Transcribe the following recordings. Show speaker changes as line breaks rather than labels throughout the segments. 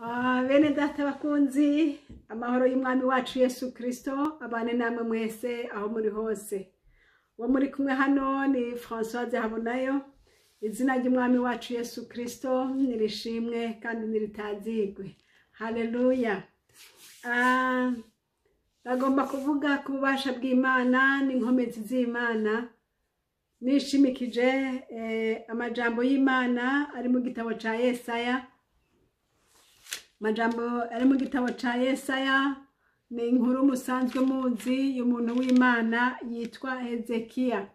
Bene data bakunzi, amahoro y'Umwami wacu Yesu Kristo abane namwe mwese aho muri hose. Uwo muri kumwe hano ni Françoise Habonayo. Izina ry'Umwami wacu Yesu Kristo nirishimwe kandi niritazigwe. Haleluya. Nagomba kuvuga ku bubasha bw'Imana n'inkomezi z'Imana, nishimikije amajambo y'Imana ari mu gitabo ca Yesaya. Amajambo ari mu gitabo ca Yesaya ni inkuru musanzwe muzi y'umuntu w'Imana yitwa Hezekiya.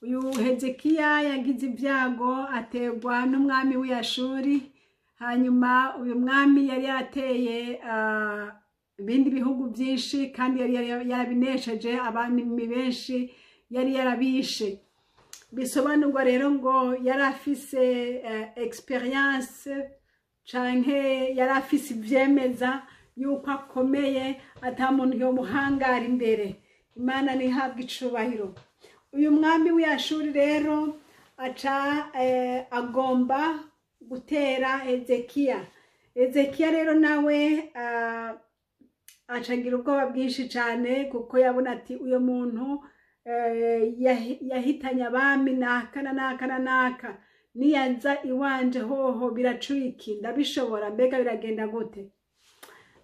Uyu Hezekiya yagize ibyago ategwa n'umwami w'Iyashuri. Hanyuma uyu mwami yari yateye ibindi bihugu byinshi kandi yari yarabinesheje, abami benshi yari yarabishe. Bisobanurwa rero ngo yari afise experience canke yari afise ivyemeza yuko akomeye, ata muntu yomuhangara imbere. Imana ntihabwe icubahiro. Uyu mwami w'Iyashuri rero aca agomba gutera Hezekiya. Hezekiya rero nawe acagira ubwoba bwinshi cane, kuko yabona ati uyu muntu yahitanye abami naka na naka na naka, niyaza iwanje hoho biracuriki, ndabishobora, mbega biragenda gute?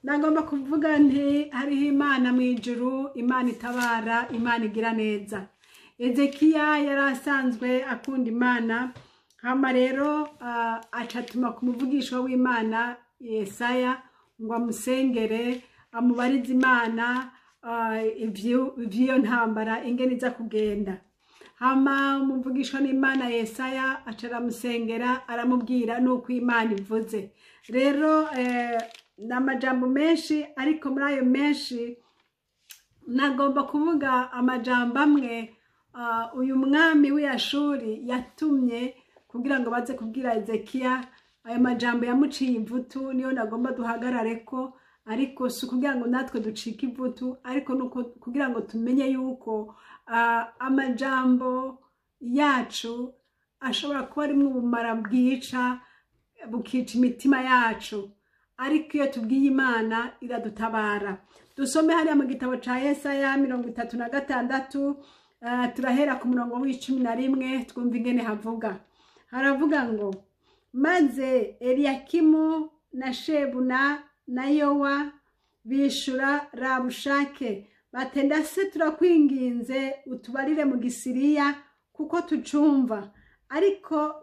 Nagomba kuvuga nti hariho Imana mu ijuru, Imana itabara, Imana igira neza. Hezekiya yari asanzwe akunda Imana, hama rero acatuma ku muvugishwa w'Imana Yesaya ngo amusengere, amubarize Imana ivy'iyo ntambara ingene iza kugenda. Hama umuvugishwa n'Imana Yesaya aca aramusengera, aramubwira nuko Imana ivuze. Rero ni amajambo menshi, ariko muri ayo menshi nagomba kuvuga amajambo amwe uyu mwami w'Iyashuri yatumye kugira ngo baze kubwira Hezekiya. Ayo majambo yamuciye ivutu, niyo nagomba duhagarare ko, ariko si ukugira ngo natwe ducike ivutu, ariko nuko kugira ngo tumenye yuko amajambo yacu ashobora kuba arimwo ubumara bwica, bukica imitima yacu, ariko iyo tubwiye Imana iradutabara. Dusome hariya mu gitabo ca Yesaya 36, turahera ku murongo w'11, twumva ingene havuga. Haravuga ngo: maze Eliyakimu na Shebuna na Yowa bishura Rabushake bati: ndase turakwinginze utubarire mu Gisiriya kuko tucumva, ariko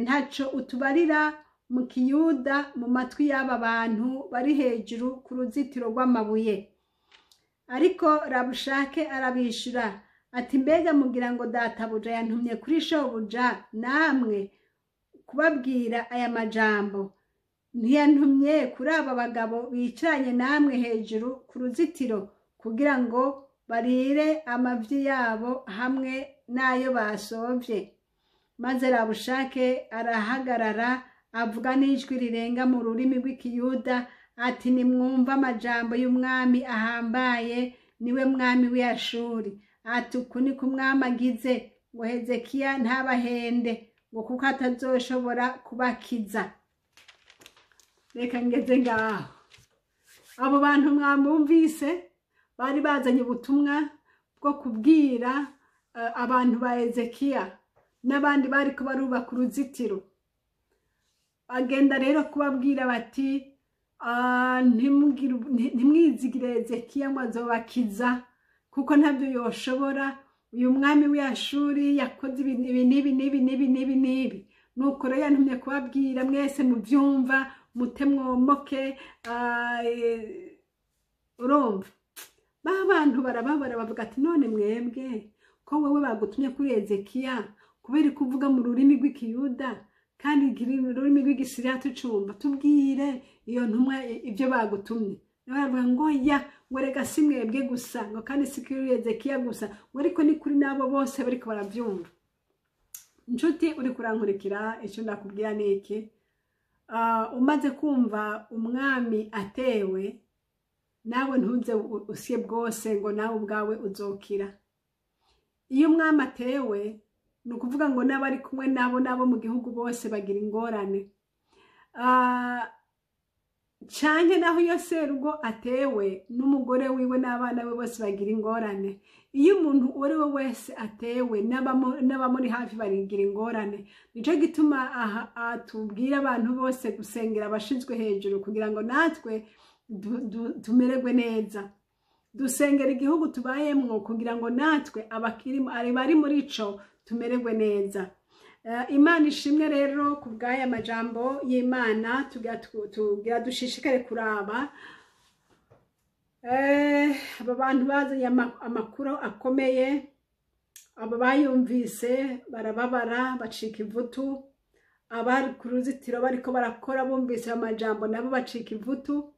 ntaco utubarira mu Kiyuda mu matwi y'aba bantu bari hejuru ku ruzitiro rw'amabuye. Ariko Rabushake arabishura ati: mbega mugira ngo databuja yantumye kuri shobuja namwe kubabwira aya majambo? Ntiyantumye kuri aba bagabo bicaranye namwe hejuru ku ruzitiro kugira ngo barire amavyi yabo hamwe n'ayo basovye? Maze Rabushake arahagarara avuga n'ijwi rirenga mu rurimi rw'Ikiyuda ati: nimwumva amajambo y'umwami ahambaye, niwe mwami w'Iyashuri. Ati: uku niko umwami agize, ngo Hezekiya ntabahende, ngo kuko atazoshobora kubakiza. Reka ngeze ngaho. Abo bantu mwamumvise bari bazanye ubutumwa bwo kubwira abantu ba Hezekiya n'abandi bari kubarubaka uruzitiro. Bagenda rero kubabwira bati: ntimwizigire Hezekiya ngo azobakiza, kuko ntabyo yoshobora. Uyu mwami w'Iyashuri yakoze ibi n'ibi n'ibi n'ibi n'ibi n'ibi. Nuko rero yantumye kubabwira mwese mubyumva, mute mwomoke. Urumva ba bantu barababara, bavuga ati: none mwebwe ko wewe bagutumye kuri Hezekiya kubera ko uvuga mu rurimi rw'Ikiyuda kandi ururimi rw'Igisiriya tucumva, tubwire iyo ntumwa ibyo bagutumye. Baravuga ngo ya, ngo rega si mwebwe gusa, ngo kandi si kuri Hezekiya gusa, ngo ariko ni kuri nabo bose bariko baravyumva. Nshuti uri kurankurikira, icyo ndakubwira ni iki: umaze kumva umwami atewe, nawe ntuze usye bwose ngo nawe ubwawe uzokira. Iyo umwami atewe, ni ukuvuga ngo n'abari kumwe nabo nabo mu gihugu bose bagira ingorane. Canke naho iyo serugo atewe n'umugore wiwe n'abana be bose bagira ingorane. Iyo umuntu uwo ari we wese atewe, n'abamuri hafi barigira ingorane. Nico gituma aha tubwira abantu bose gusengera abashizwe hejuru, kugira ngo natwe tumererwe neza. Dusengera igihugu tubayemwo kugira ngo natwe abari muri ico tumererwe neza. Imana ishimwe rero ku bw'aya majambo y'Imana. Tugira dushishikare kuraba aba bantu bazanye amakuru akomeye. Aba bayumvise barababara, bacika ivutu. Abari ku ruzitiro bariko barakora bumvise ayo majambo nabo bacika ivutu,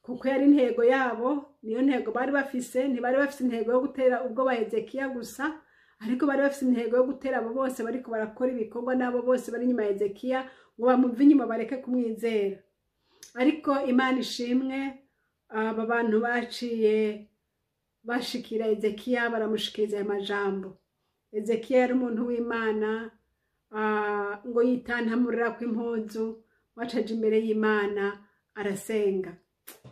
kuko yari intego yabo, niyo ntego bari bafise. Ntibari bafise intego yo gutera ubwoba Hezekiya gusa, ariko bari bafise intego yo gutera abo bose bariko barakora ibikorwa n'abo bose bari inyuma ya Hezekiya, ngo bamuve inyuma bareke kumwizera. Ariko Imana ishimwe, aba bantu baciye bashikira Hezekiya, baramushikiriza ayo majambo. Hezekiya yari umuntu w'Imana, ngo yitantamurira kw'impuzu, wacaje imbere y'Imana arasenga.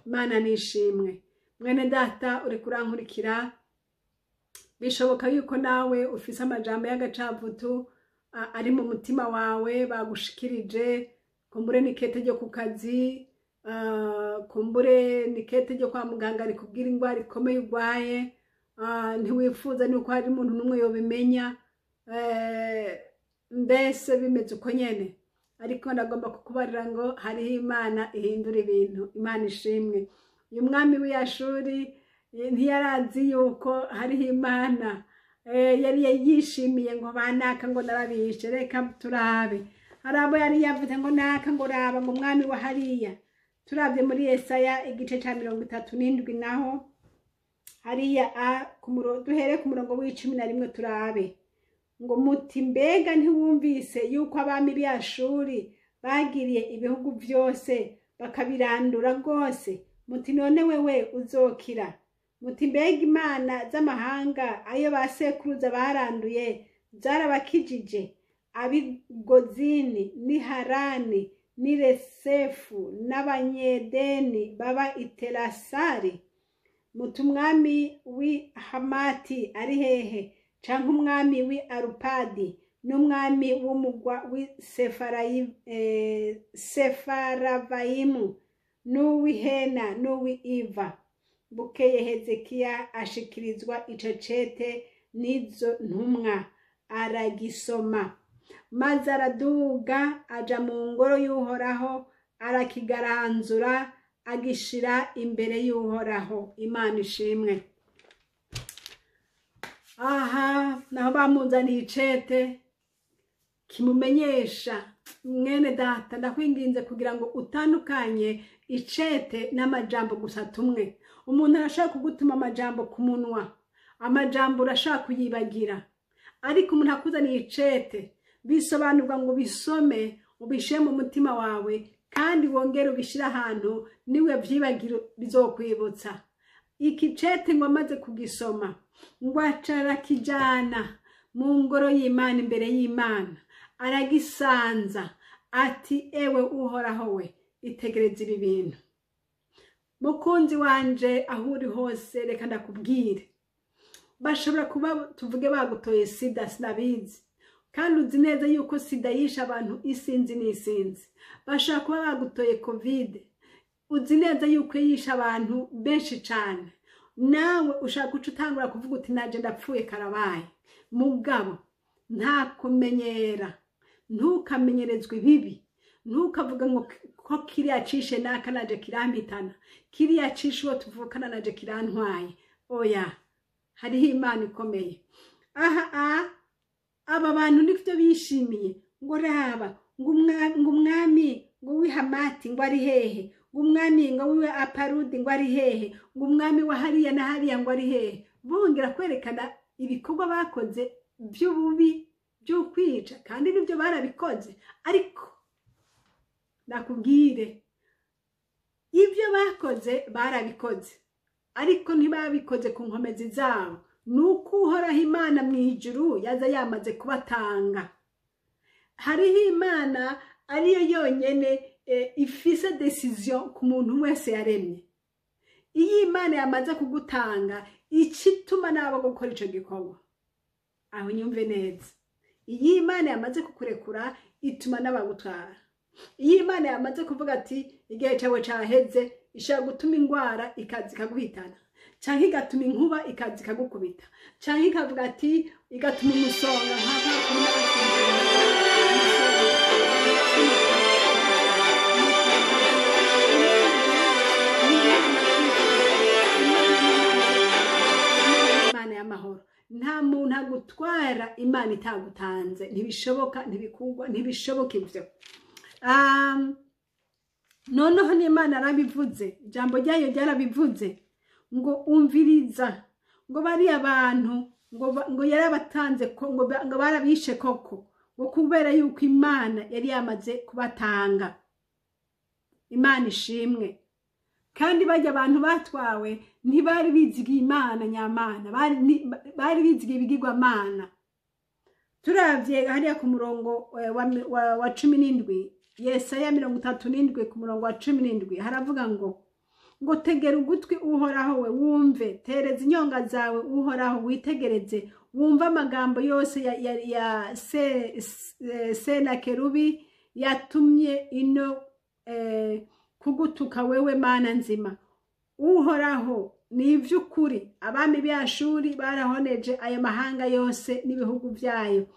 Imana nishimwe. Mwene data uri kurankurikira, bishoboka yuko nawe ufise amajambo y'agacavutu ari mu mutima wawe bagushikirije. Kumbure nikete ryo ku kazi, kumbure nikete ryo kwa muganga rikubwira ingwara ikomeye urwaye, ntiwifuza nuko hari umuntu n'umwe yobimenya, mbese bimeze uko nyene. Ariko ndagomba kukubarira ngo hariho Imana ihindura ibintu. Imana ishimwe. Uyu mwami w'Iyashuri ntiyarazi yuko hariho Imana. Yari yishimiye ngo banaka ngo narabishe, reka turabe. Hari abo yari yavuze ngo naka, ngo raba, ngo umwami wa hariya. Turabye muri Yesaya igice ca 37, naho hariya duhere ku murongo w'11 turabe. Ngo muti mbega ntiwumvise yuko abami b'Ashuri bagiriye ibihugu byose bakabirandura rwose? Muti none wewe uzokira? Muti mbega imana z'amahanga ayo basekuruza baranduye zarabakijije? Abigozini ni Harani ni Resefu n'Abanyedeni baba Itelasari. Muti umwami w'i Hamati ari hehe, canke umwami w'i Arupadi n'umwami w'umugwa w'i Sefaravayimu n'uw'i Hena n'uw'i Iva? Bukeye Hezekiya ashikirizwa ico cete n'izo ntumwa, aragisoma, maze araduga aja mu ngoro y'Uhoraho, arakigaranzura, agishira imbere y'Uhoraho. Imana ishimwe. Aha naho bamuzaniye icete kimumenyesha. Mwene data, ndakwinginze kugira ngo utandukanye icete n'amajambo gusa tumwe. Umuntu arashaka kugutuma amajambo ku munwa, amajambo urashaka kuyibagira, ariko umuntu akuzaniye icete bisobanurwa ngo bisome, ubishire mu mutima wawe, kandi wongere ubishire ahantu niwe vyibagira bizokwibutsa. Iki cete ngo amaze kugisoma, ngo acarakijana mu ngoro y'Imana, imbere y'Imana, aragisanza, ati ewe Uhoraho we, itegereze ibi bintu. Mukunzi wanje, aho uri hose, reka ndakubwire, bashobora kuba tuvuge bagutoye sida, sinabizi, kandi uzi neza yuko sida yishe abantu isinzi n'isinzi. Bashobora kuba bagutoye covid, uzi neza yuko yishe abantu benshi cane. Nawe ushaka guca utangura kuvuga uti naje ndapfuye karabaye. Mugabo nta kumenyera, ntukamenyerezwe ibibi, ntukavuga ngo ko kiriya cishe naka naje kirampitana, kiriya cishe uwo tuvukana naje kirantwaye. Oya, hariho Imana ikomeye. Aha aba bantu nivyo bishimiye, ngo raba, ngo umwami ngo w'i Hamati ngo ari hehe, ngo umwami ngo wiwe Aparudi ngo ari hehe, ngo umwami wa hariya na hariya ngo ari hehe. Bongera kwerekana ibikorwa bakoze by'ububi by'ukwica, kandi nibyo barabikoze. Ariko nakubwire, ibyo bakoze barabikoze, ariko ntibabikoze ku nkomezi zabo. Nuko Uhoraho Imana mu ijuru yaza yamaze kubatanga. Hariho Imana ariyo yonyene ifise décision ku muntu wese yaremye. Iyo Imana yamaze kugutanga, icituma nabo gukora ico gikorwa. Aho nyumve neza, iyo Imana yamaze kukurekura, ituma n'abagutwara. Iyo Imana yamaze kuvuga ati igihe cyawe caheze, ishobora gutuma ingwara ikaza ikaguhitana, canke igatuma inkuba ikaza ikagukubita, canke ikavuga ati igatuma umusonga, nka Imana y'amahoro. Nta muntu agutwara Imana itagutanze. Ntibishoboka, ntibikugwa, ntibishoboka ivyo. Noneho n'Imana yarabivuze, ijambo ryayo ryarabivuze ngo umviriza, ngo bariya bantu ngo yarabatanze, ngo barabishe koko, ngo kubera yuko Imana yari yamaze kubatanga. Imana ishimwe. Kandi bajya abantu batwawe ntibari bizigiye Imana nyamana, bari bizigiye ibigirwamana. Turavye hariya ku murongo wa 17, Yesaya 37 ku murongo wa 17, haravuga ngo tegera ugutwi Uhoraho we wumve, tereza inyonga zawe Uhoraho witegereze, wumve amagambo yose ya Senakerubi yatumye ino kugutuka wewe Mana nzima. Uhoraho, ni ivy'ukuri abami b'Ashuri barahoneje ayo mahanga yose n'ibihugu vyayo,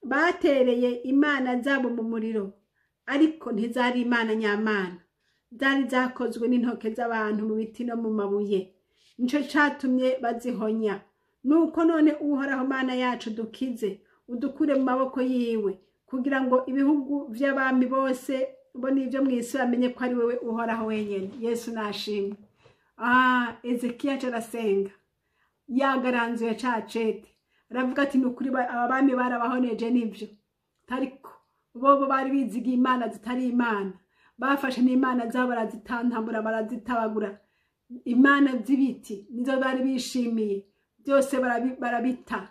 batereye imana zabo mu muriro, ariko ntizari imana nyamana, zari zakozwe n'intoke z'abantu mu biti no mu mabuye, nico catumye bazihonya. Nuko none Uhoraho Mana yacu, dukize, udukure mu maboko yiwe, kugira ngo ibihugu vy'abami bose bo n'ivyo mw'isi bamenye ko ari wewe Uhoraho wenyene. Yesu nashimwe. Ezekiya arasenga yagaranzuye ca cete, aravuga ati nukuri aba bami barabahoneje nivyo, ariko bobo bari bizigiye imana zitari imana, bafashe n'imana zabo barazitantambura, barazitabagura, imana z'ibiti nizo bari bishimiye, byose barabita.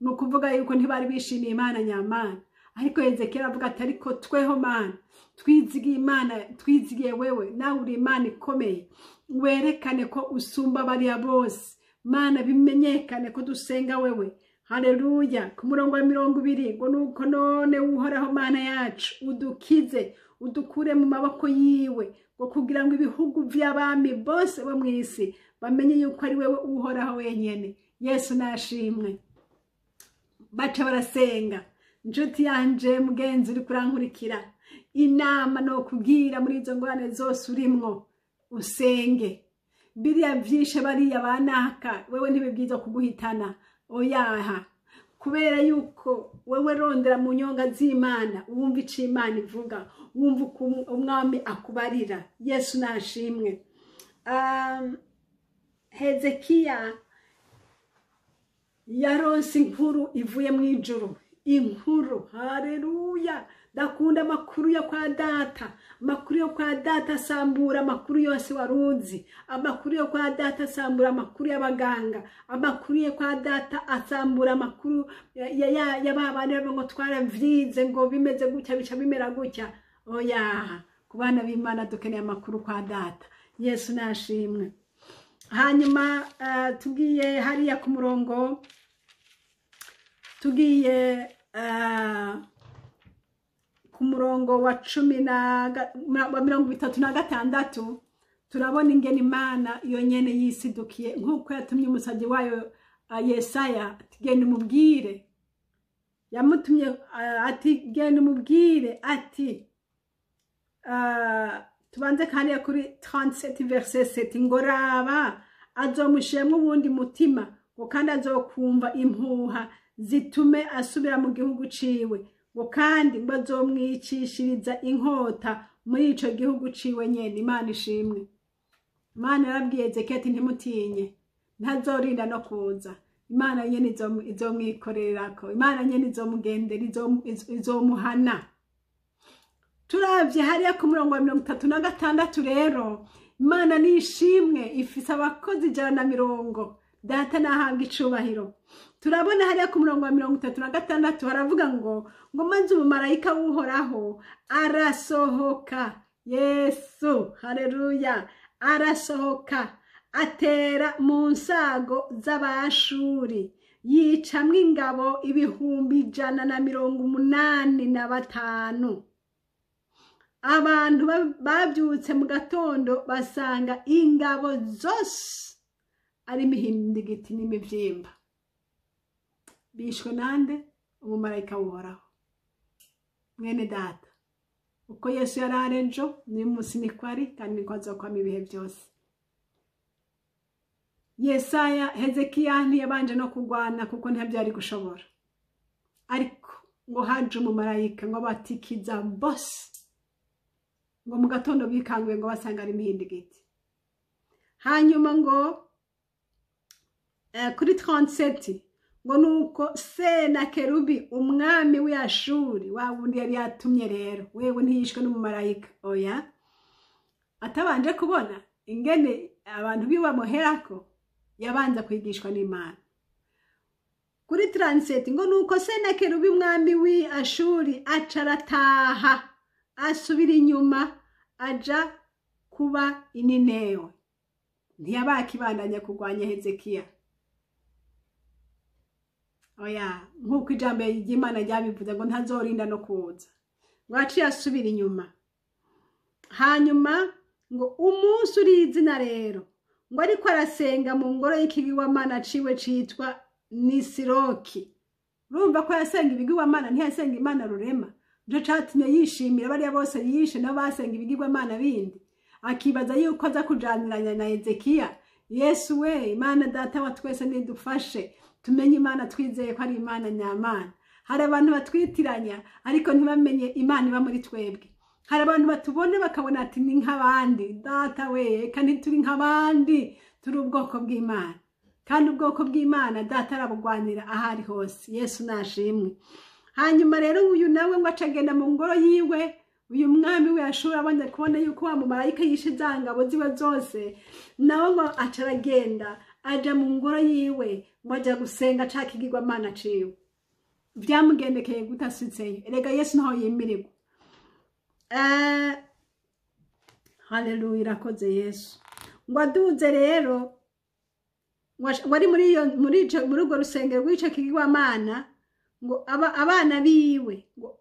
Ni ukuvuga yuko ntibari bishimiye Imana nyamana. Ariko Ezekiel aravuga ati ariko tweho Mana twizigiye Imana, twizigiye wewe, nawe uri Imana ikomeye, werekane ko usumba bariya bose Mana, bimenyekane ko dusenga wewe. Haleluya. Ku murongo wa 20 ngo nuko none Uhoraho Mana yacu, udukize, udukure mu maboko yiwe, ngo kugira ngo ibihugu vy'abami bose bo mw'isi bamenye yuko ari wewe Uhoraho wenyene. Yesu nashimwe. Baca barasenga. Nshuti yanje mugenzi uri kurankurikira, inama no kubwira muri izo ngorane zose urimwo, usenge. Biriya vyishe bariya banaka, wewe ntibibwiza kuguhitana, oyaha. Kubera yuko wewe rondera mu nyonga z'Imana, wumva ico Imana ivuga, wumva uko umwami akubarira. Yesu nashimwe. Hezekiya yaronse inkuru ivuye mu ijuru, inkuru. Haleluya. Ndakunda amakuru yo kwa data. Amakuru yo kwa data asambura amakuru yose waruzi. Amakuru yo kwa data asambura amakuru y'abaganga. Amakuru yo kwa data asambura amakuru ya babana ngo twaravyize ngo bimeze gutya bica bimera gutya. Oya, ku bana b'Imana dukeneye amakuru kwa data. Yesu nashimwe. Hanyuma tugiye hariya ku murongo, tugiye ku murongo wa 36, turabona ingene Imana yonyene yisidukiye, nk'uko yatumye umusaji wayo Yesaya ati genda umubwire, yamutumye ati genda umubwire ati tubanze kandi kuri 37 verset 7 ngo raba azomushiremwo uwundi mutima, ngo kandi azokumva impuha zitume asubira mu gihugu ciwe, ngo kandi ngo azomwicishiriza inkota muri ico gihugu ciwe nyene. Imana ishimwe. Imana yarabwiye Ezekiya ati ntimutinye, ntazorinda no kuza, Imana nyene izomwikorerako, Imana nyene izomugendera, izomuhana. Turavye hariya ku murongo wa 36 rero, Imana nishimwe, ifise abakozi 120. Data nahabwa icubahiro. Turabona hariya ku murongo wa 36 haravuga ngo maze umumarayika w'Uhoraho arasohoka. Yesu, haleluya, arasohoka atera mu nsago z'Abashuri, yicamwo ingabo 185,000. Abantu babyutse mu gatondo basanga ingabo zose ari imihindigiti n'imivyimba. Bishwe nande? Umumarayika w'Uhoraho. Mwene data, uko Yesu yari ari ejo, n'uyu munsi niko ari, kandi niko azokwama ibihe byose. Yesaya, Hezekiya ntiyabanje no kurwana kuko ntibyari gushobora, ariko ngo haje umumarayika ngo batikiza bose, ngo mu gatondo bikanguye ngo basanga ari imihindigiti. Hanyuma ngo kuri 37 ngo nuko Senakerubi umwami w'Ashuri, wa wundi yari yatumye rero, wewe ntiyishwe n'umumarayika, oya, atabanje kubona ingene abantu biwe bamuherako, yabanza kwigishwa n'Imana. Kuri 37 ngo nuko Senakerubi umwami w'Ashuri aca arataha, asubira inyuma aja kuba i Ninewe. Ntiyabakibandanya kurwanya Hezekiya, oya, nk'uko ijambo ry'Imana ryabivuze ngo ntazorinda no kuza, ngo aciye asubira inyuma. Hanyuma ngo umunsi uri izina rero, ngo ariko arasenga mu ngoro y'ikigirwamana ciwe citwa Nisiroki. Urumva ko yasenga ibigirwamana, ntiyasenga Imana rurema. Nico catumye yishimira bariya bose yishe nabo basenga ibigirwamana bindi, akibaza yuko aza kujaniranya na Hezekiya. Yesu we, Imana data wa twese nidufashe tumenye Imana twizeye ko ari Imana nyamana. Hari abantu batwitiranya ariko ntibamenye Imana iba muri twebwe. Hari abantu batubone bakabona ati ni nk'abandi. Data we, eka ntituri nk'abandi, turi ubwoko bw'Imana, kandi ubwoko bw'Imana data arabugwanira aho ari hose. Yesu nashimwe. Hanyuma rero uyu nawe ngo acagenda mu ngoro yiwe, uyu mwami we ashobora abanje kubona yuko wa mumarayika yishe za ngabo ziwe zose, nawe ngo aca aragenda aja mu ngoro yiwe ngo aja gusenga ca kigirwamana ciwe. Vyamugendekeye gute asitseyo? Erega Yesu ntaho yimirirwa. Haleluya, irakoze Yesu. Ngo aduze rero, wari muri urwo rusengero rw'ico kigirwamana, ngo abana biwe ngo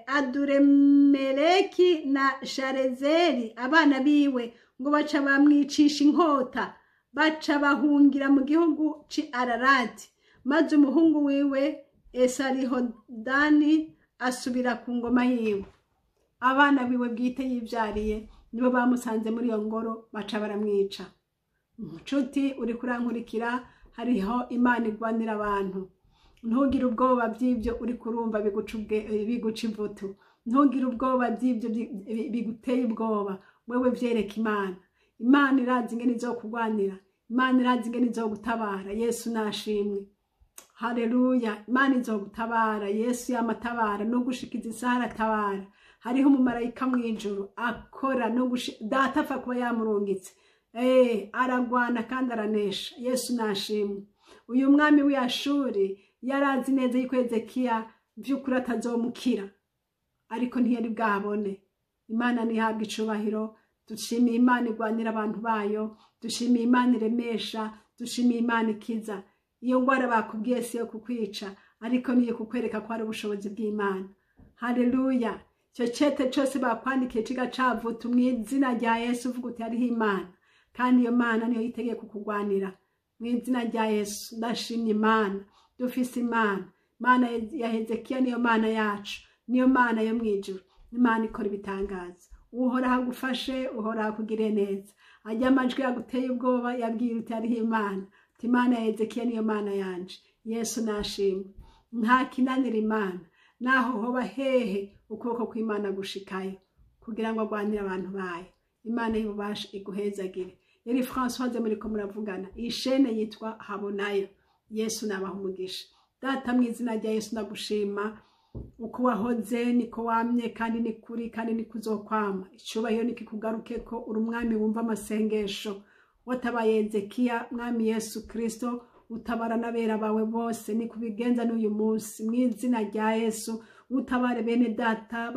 Aduremeleki na Sharezeri, abana biwe ngo baca bamwicisha inkota, baca bahungira mu gihugu ci Ararati. Maze umuhungu wiwe Esarihodani asubira ku ngoma yiwe. Abana biwe bwite yivyariye nibo bamusanze muri iyo ngoro, baca baramwica. Nshuti uri kurankurikira, hariho Imana igwanira abantu. Ntugire ubwoba by'ibyo uri kurumva biguca ivutu. Ntugire ubwoba by'ibyo biguteye ubwoba. Wewe vyereka Imana. Imana irazi ingene izokugwanira, Imana irazi ingene izogutabara. Yesu nashimwe. Haleluya, Imana izogutabara. Yesu yamatabara no gushikiza isaha aratabara. Hariho umumarayika mw'ijuru akora no data apfa kuba yamurungitse. Aragwana kandi aranesha. Yesu nashimwe. Uyu mwami w'Ashuri yarazi neza yuko Hezekiya vy'ukuri atazomukira, ariko ntiyari bwabone. Imana ntihabwa icubahiro. Dushimiye Imana igwanira abantu bayo, dushimiye Imana iremesha, dushimiye Imana ikiza. Iyo ngwara bakubwiye si yo kukwica, ariko niyo kukwereka ko ari ubushobozi bw'Imana. Haleluya. Icyo cete cose bakwandikiye kigacavuta mw'izina rya Yesu, uvuga uti hariho Imana, kandi iyo Mana niyo yitegeye kukugwanira. Mw'izina rya Yesu ndashimye Imana. Dufise Imana. Imana ya Hezekiya niyo Mana yacu, niyo Mana yo mw'ijuru, Imana ikora ibitangaza. Uhoraho agufashe, Uhoraho akugire neza. Ajya amajwi yaguteye ubwoba, yabwira uti hariho Imana. Uti Imana ya Hezekiya niyo Mana yanje. Yesu nashimwe. Nta kinanira Imana, naho hoba hehe ukuboko kw'Imana gushikayo kugira ngo agwanire abantu bayo. Imana y'ububasha iguhezagire. Yari Françoise muriko muravugana. Iyi shene yitwa Habonayo. Yesu nabaha umugisha. Data mw'izina rya Yesu ndagushima uko wahoze niko wamye, kandi ni kuri, kandi ni kuzokwama. Icubahiro nikikugarukeko, uri umwami wumva amasengesho. Watabaye Hezekiya, Mwami Yesu Kristo, utabara n'abera bawe bose. Ni kubigenza n'uyu munsi, mu izina rya Yesu, utabare bene data.